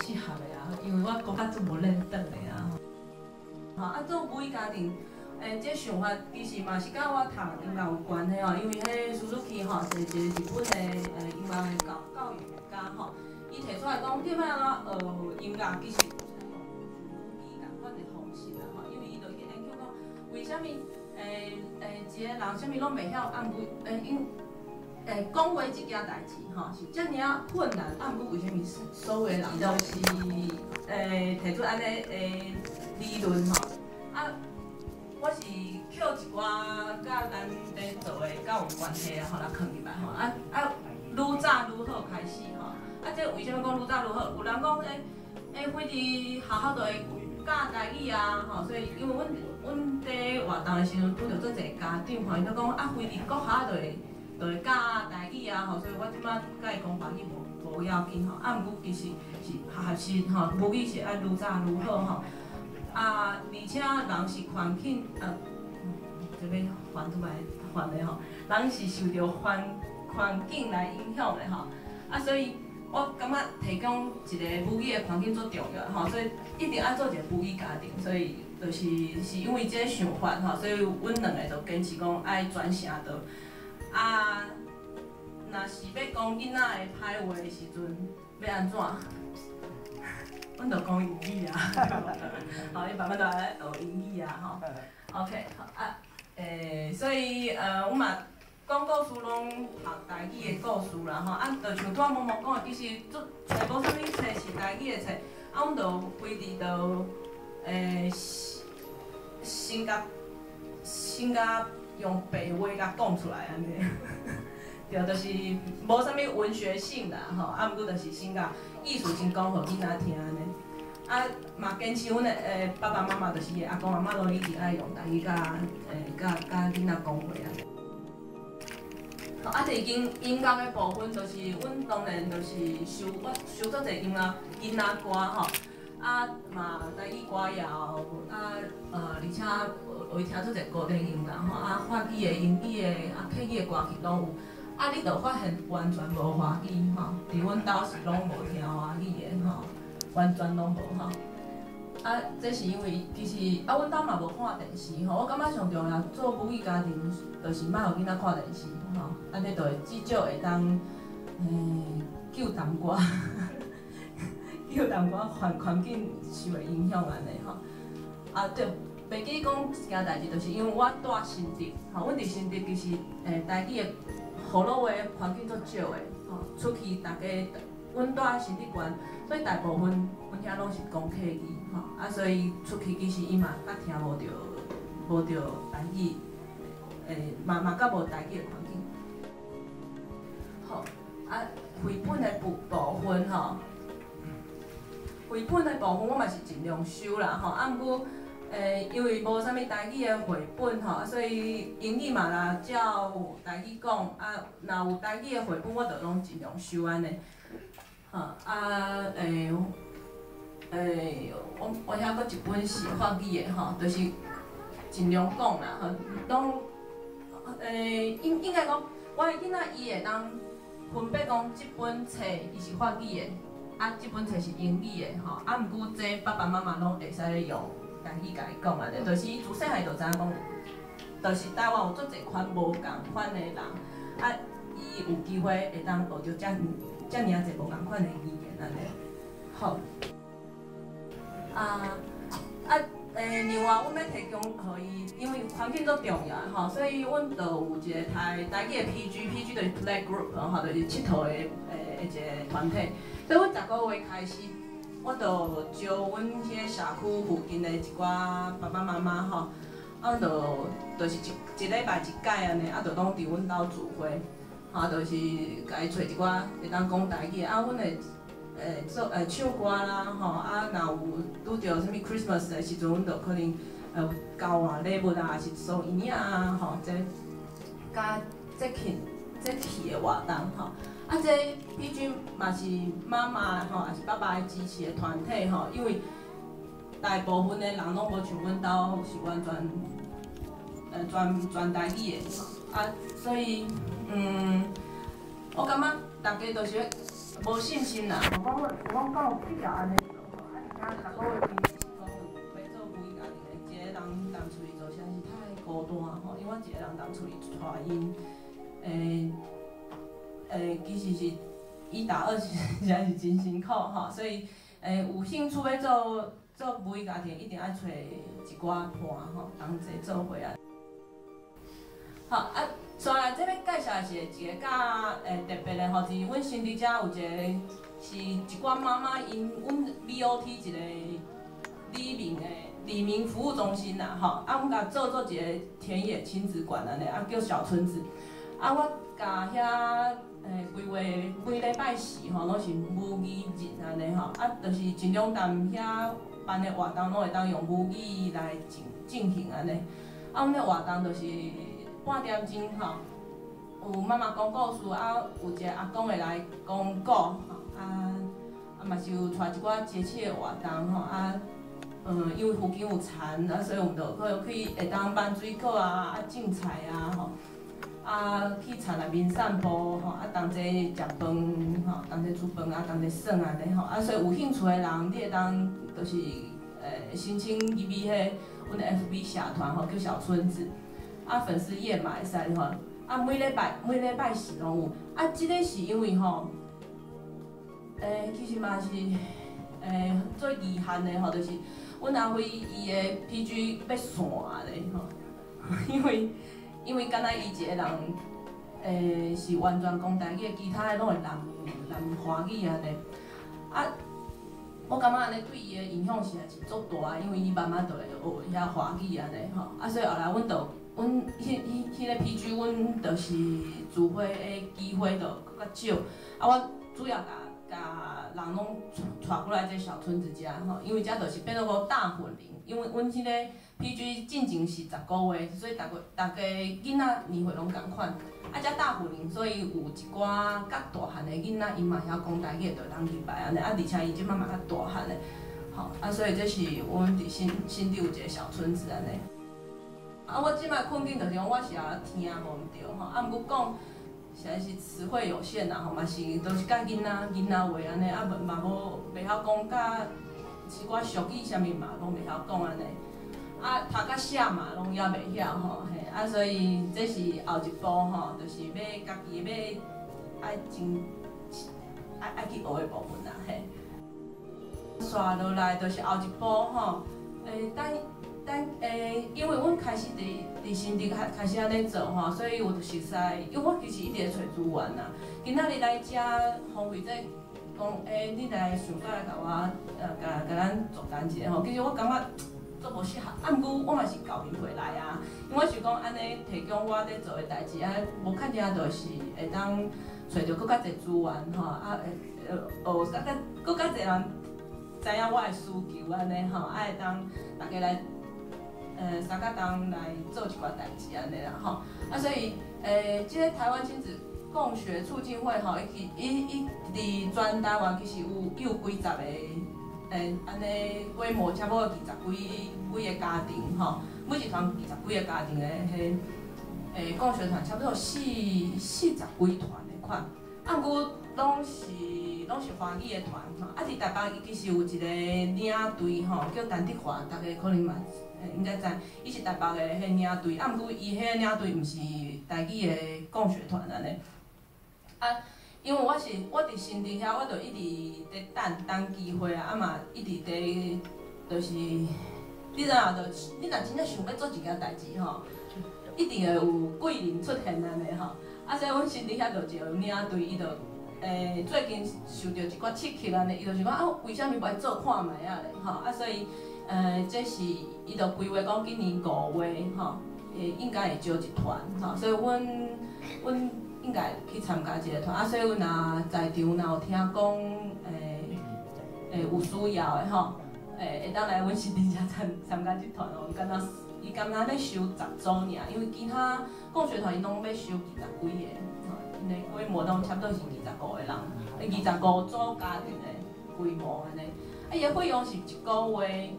適合的啊，因為我講甲足無輪轉的啊。吼，啊，做母語家庭，這想法其實嘛是佮我讀音樂有關係吼，因為彼 Suzuki 吼是一個日本的音樂的教育家吼，伊提出來講，你欲按怎學音樂，其實有用母語仝款的方式啦吼，因為伊就去研究講，為啥物一個人啥物攏袂曉，啊毋過因講話這件代誌吼是遮爾仔困難，啊毋過為啥物所有的人攏是提出按呢的理論吼？啊，我是抾一寡佮咱咧做的較有關係啊吼來囥入來吼，啊啊，愈早愈好開始吼。啊，這為啥物講愈早愈好？有人講欸，反正學校就會教台語啊吼，所以因為阮佇活動的時陣拄著足濟家長吼，𪜶就講啊，反正國校就會教台語啊吼，所以我這擺佮伊講華語無要緊吼。啊，毋過其實是學習吼，母語是愛愈早愈好吼。啊，而且人是環境，這欲翻出來翻的吼，人是受著環境來影響的吼。啊，所以我感覺提供一個母語的環境足重要吼，所以一定愛做一個母語家庭。所以就是因為這個想法吼，所以阮兩个就堅持講愛轉聲道。啊，若是欲講囡仔的歹話的時陣，欲按怎？阮就講英語啊，吼，伊慢慢就來學英語啊，吼。OK，好啊，所以阮嘛講故事攏讀台語的故事啦，吼，啊，就像拄仔毛毛講的，其實足冊無啥物冊是台語的冊，啊，阮就規直就先共用白話共講出來按呢。對，就是無啥物文學性啦，吼，啊，毋過就是先共意思先講予囡仔聽按呢。啊，嘛堅持阮的爸爸媽媽，就是伊的阿公阿嬤攏一定愛用台語佮囡仔講話按呢。好，啊，這音樂的部分，就是阮當然就是收我收足濟音樂囡仔歌吼，啊嘛台語歌謠，啊而且會聽足濟古典音樂吼，啊法語的、英語的、啊客語的歌曲攏有。啊，你就發現完全無華語吼，佇阮兜是攏無聽華語的吼，完全攏無吼。啊，這是因為其實啊，阮兜嘛無看電視吼。我感覺上重要做母語家庭，就是莫予囡仔看電視吼，按呢就會至少會當救淡薄仔，救淡薄仔環境受的影響按呢吼。啊對，袂記講一件代誌，就是因為我住新竹，吼，阮佇新竹其實台語的河洛話環境足少的，吼，出去逐家，阮住新竹縣，所以大部分阮遐攏是講客語，吼，啊，所以出去其實伊嘛較聽無著台語，嘛較無台語的環境。好，啊，繪本的部分吼，繪本的部分我嘛是盡量收啦，吼，啊，毋過因為無啥物台語的繪本吼，所以英語嘛若照台語講，啊，若有台語的繪本，我就攏盡量收按呢。吼，啊，我遐閣一本是法語的吼，就是盡量講啦，吼，攏應該講，我的囡仔伊會當分別講，這本冊伊是法語的，啊，這本冊是英語的，吼，啊，毋過這爸爸媽媽攏會使用台語共伊講按呢，就是伊自細漢就知影講，就是台灣有足濟款無仝款的人，啊，伊有機會會當學著遮爾仔濟無仝款的語言按呢。好，啊啊另外，阮欲提供予伊，因為環境足重要的吼，所以阮就有一個台語的 PG，PG 就是 Play Group 吼，就是𨑨迌的一個團體。所以阮10個月開始，我就招阮彼個社區附近的一寡爸爸媽媽吼，啊，就是一禮拜一擺按呢，啊，就攏佇阮兜聚會，吼，就是共伊揣一寡會當講台語的，啊，阮會做唱歌啦，吼，啊，若有拄著啥物 Christmas 的時陣，阮就可能有交換禮物啊，還是送圓仔啊，吼，這較節慶節氣的活動吼。啊，這 PG 嘛是媽媽吼，抑是爸爸的支持的團體吼，因為大部分的人攏無像阮兜是完全全台語的吼，啊，所以我感覺逐家都是無信心啦，吼，講我講敢有必要按呢做吼，啊，而且逐個月其實是講欲做母語家庭的，一個人佇厝裡做實在是太孤單吼，因為我一個人佇厝裡帶𪜶，其實是一打二，實在是真辛苦吼，所以有興趣欲做做母語家庭，一定愛揣一寡伴吼，同齊做伙啊。好啊，煞來這欲介紹的是一个較特別的吼，是阮新竹遮有一个是一寡媽媽𪜶阮 BOT 一個里民的里民服務中心啦吼，啊，阮共做做一个田野親子館按呢，啊叫小村子，啊我共遐規劃每禮拜四吼攏是母語日按呢吼，啊就是盡量踮遐辦的活動攏會當用母語來進進行按呢，啊阮的活動就是半點鐘吼，有媽媽講故事，啊有一个阿公會來講古，吼啊啊嘛是有帶一寡節氣的活動吼，啊因為附近有田，啊所以阮就可以會當挽水果啊，啊種菜啊吼，啊去田內面散步吼，啊同齊食飯吼，同齊煮飯啊，同齊耍按呢吼，啊所以有興趣的人，你會當就是申請入去彼阮的 FB 社團吼，叫小村子。啊，粉絲頁嘛會使吼，啊每禮拜四攏有，啊，這个是因為吼，其實嘛是，做遺憾的吼，就是阮阿輝伊的 PG 欲散咧吼，因為敢若伊一個人，是完全講台語的，其他的攏會南南華語按呢，啊，我感覺按呢對伊的影響實在是足大，因為伊慢慢就會學遐華語按呢吼，啊，所以後來阮就。阮彼彼彼个 PG，阮就是聚會的機會就閣較少，啊，我主要共共人攏帶過來這小村子遮吼，因為遮就是變做講大混齡，因為阮彼個 PG 進前是10個月，所以逐個逐家囡仔年歲攏仝款，啊，遮大混齡，所以有一寡較大漢的囡仔，𪜶嘛會曉講台語，就會當入來按呢，啊，而且伊這擺嘛較大漢的，吼，啊，所以這是阮佇新新竹有一個小村子按呢。啊，我這擺困境就是講，我是也聽無毋著吼，啊，毋過講實在是詞彙有限啦吼，嘛是都是佮囡仔囡仔話按呢，啊，無嘛無袂曉講佮一寡俗語啥物嘛攏袂曉講按呢，啊，讀佮寫嘛攏猶袂曉吼，嘿，啊，所以這是後一步吼，就是欲家己欲愛真愛愛去學的部分啦，嘿。煞落來就是後一步吼，等。等因為阮開始佇佇新竹開開始按呢做吼，所以有熟似，因為我其實一直咧揣資源啦。今仔日來遮，方慧姐講，你來想法來共我，共共咱座談一下吼。其實我感覺足無適合，啊，毋過我嘛是厚面皮來啊，因為我想講按呢提供我咧做的代誌，啊，無確定就是會當揣著閣較濟資源吼，啊，會學閣較閣較濟人知影我的需求按呢吼，啊，會當大家來。相佮同來做一寡代誌按呢啦吼，啊所以，這个台灣親子共學促進會吼，伊伊伊佇全台灣其實有伊有幾十個，按呢規模差不多二十幾幾个家庭吼，每一團二十幾個家庭的彼，共學團差不多有四四十幾團的款，啊，毋過攏是攏是華語的團吼，啊，佇台北伊其實有一個領隊吼，叫陳德華，大家可能嘛應該知，伊是台北的彼領隊，啊，毋過伊彼個領隊毋是台語的共學團按呢。啊，因為我是我佇新竹遐，我就一直佇等等機會啊，啊嘛一直佇就是，你知影就你若真正想欲做一件代誌吼，一定會有貴人出現按呢吼。啊，所以阮新竹遐就一個領隊，伊就最近受著一寡刺激按呢，伊就想講啊，為啥物無愛做看覓仔咧吼？啊，所以這是伊就規劃講今年5月吼，會應該會招一團吼，所以阮阮應該去參加這個團啊，所以阮若在場若有聽講有需要的吼，會當來阮新竹遮參參加這團哦，敢若伊敢若欲收10組爾，因為其他共學團𪜶攏欲收二十幾个，吼，𪜶的規模攏差不多是25個人，25組家庭的規模按呢。啊，伊的費用是一個月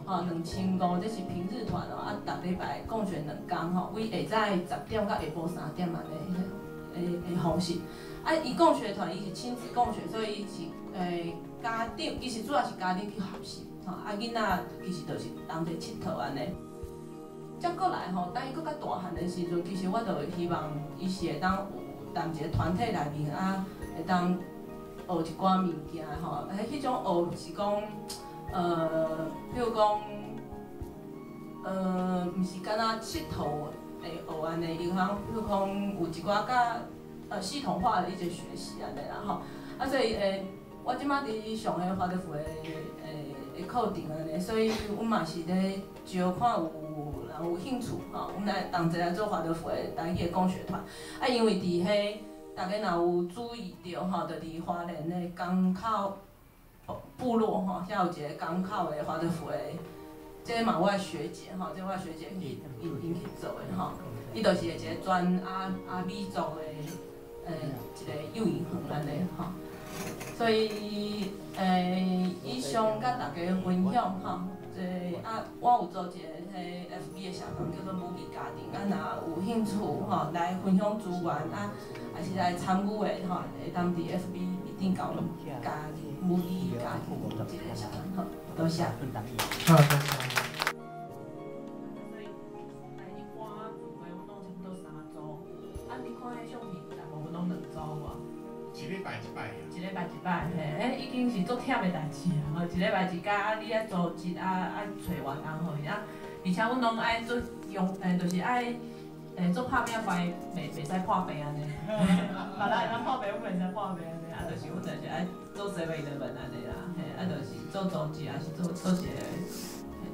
吼2500，這是平日團哦，啊，逐禮拜共學兩工吼，為下早10點到下晡3點按呢。的方式。啊，伊共學團伊是親子共學，所以伊是家長，其實主要是家長去學習，吼，啊囡仔其實就是同齊𨑨迌按呢。才過來吼，等伊閣較大漢的時陣，其實我就希望伊是會當有踮一個團體內面啊，會當學一寡物件吼。彼種學是講，比如講，毋是干焦𨑨迌會學按呢，伊通比如講有一寡較系統化的一個學習按呢啦吼。啊，所以我這擺佇上彼華德福的課程按呢，所以阮嘛是咧招看有人有興趣吼，阮來同齊來做華德福的台語的共學團。啊，因為佇彼逐家若有注意著吼，就佇花蓮的港口部落吼，遐有一個港口的華德福的，這個嘛我的學姐吼，這個我的學姐去𪜶去做的吼，伊就是一個全阿美族的一個幼兒園按呢吼。所以以上佮大家分享吼，這個啊，我有做一個彼 FB 的社團叫做母語家庭，啊，若有興趣吼來分享資源啊，抑是來參與的吼，會當佇 FB 頂共阮加母語家庭這個社團好，多謝。好，多謝。所以，一般聚會阮攏差不多三組，啊，你看彼相片，大部分攏兩組無？一禮拜一擺啊。一禮拜一擺，嘿，彼已經是足忝的代誌啊！吼，一禮拜一工，啊，你愛組織啊，愛揣員工予伊啊，而且阮攏愛做用，就是愛，做拍拚袂袂使破病按呢。別人會當破病，阮袂使破病按呢，啊，就是阮就是愛做 7-Eleven 按呢啦，嘿，啊，就是做組織，抑是做做一個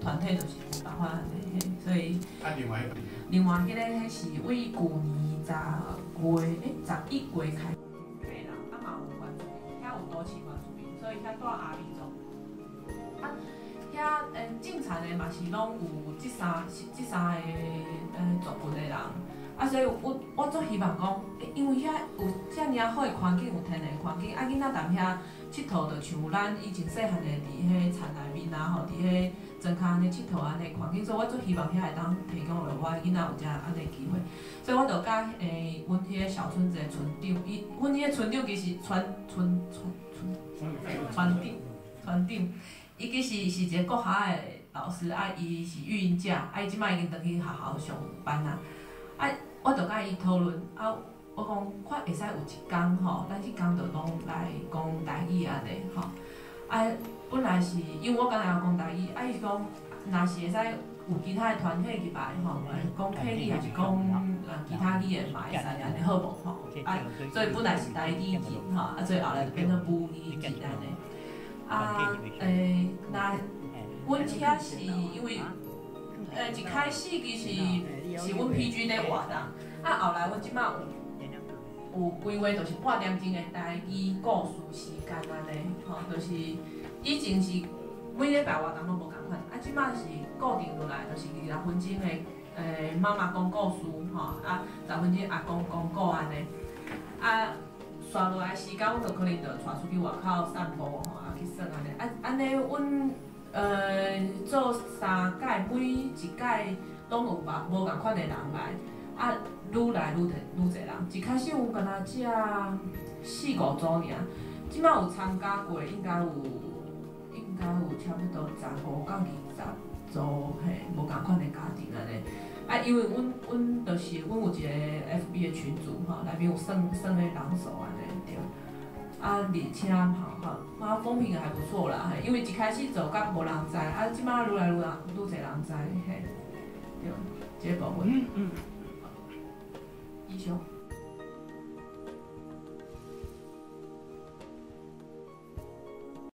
團體，就是無辦法按呢，嘿，所以。啊，另外一個。另外彼個彼是為舊年10月，11月開。啊嘛有原住民，遐有都市原住民，所以遐住阿美族。啊，遐正常的嘛是攏有這三個族群的人。啊，所以我足希望講，因為遐有遮爾啊好的環境，有天然環境，啊囡仔踮遐𨑨迌，就像咱以前細漢的佇彼田內面啊吼，佇彼莊跤按呢𨑨迌按呢環境，所以我足希望遐會當提供予我囡仔有遮按呢機會。所以我就佮阮彼個小村子的村長，伊阮彼個村長其實村村村村村長村長，伊其實是一個國校的老師，啊，伊是育嬰假，啊，伊這擺已經轉去學校上班啊。啊，我就佮伊討論，啊，我講看會使有一工吼，咱彼工就攏來講台語按呢吼。啊，本來是因為我敢若會曉講台語，啊，伊是講若是會使有其他的團體入來吼，講客語抑是講其他語言嘛會使按呢好無吼？啊，所以本來是台語日吼，啊，所以後來就變做母語日按呢。啊，若阮遮是因為一開始其實是阮 PG 咧活動，啊，後來阮這擺有規劃，就是半點鐘的台語故事時間按呢，吼，就是以前是每禮拜活動攏無仝款，啊，這擺是固定落來，就是20分鐘的媽媽講故事，吼，啊，10分鐘阿公講故按呢，啊，紲落來時間，阮就可能就帶出去外口散步，吼，啊去耍按呢，啊，按呢阮做三屆，每一屆攏有吧無仝款的人來，啊，愈來愈濟愈濟人。一開始有敢若才四五組爾，這擺有參加過，應該有差不多15到20組，嘿，無仝款的家庭按呢。啊，因為阮就是阮有一個 FB 的群組吼，內面有算算彼人數按呢對。啊，而且吼吼，啊風評也還不錯啦，嘿，因為一開始做較無人知，啊，這擺愈來愈人愈濟人知，嘿，對，這個部分。以上。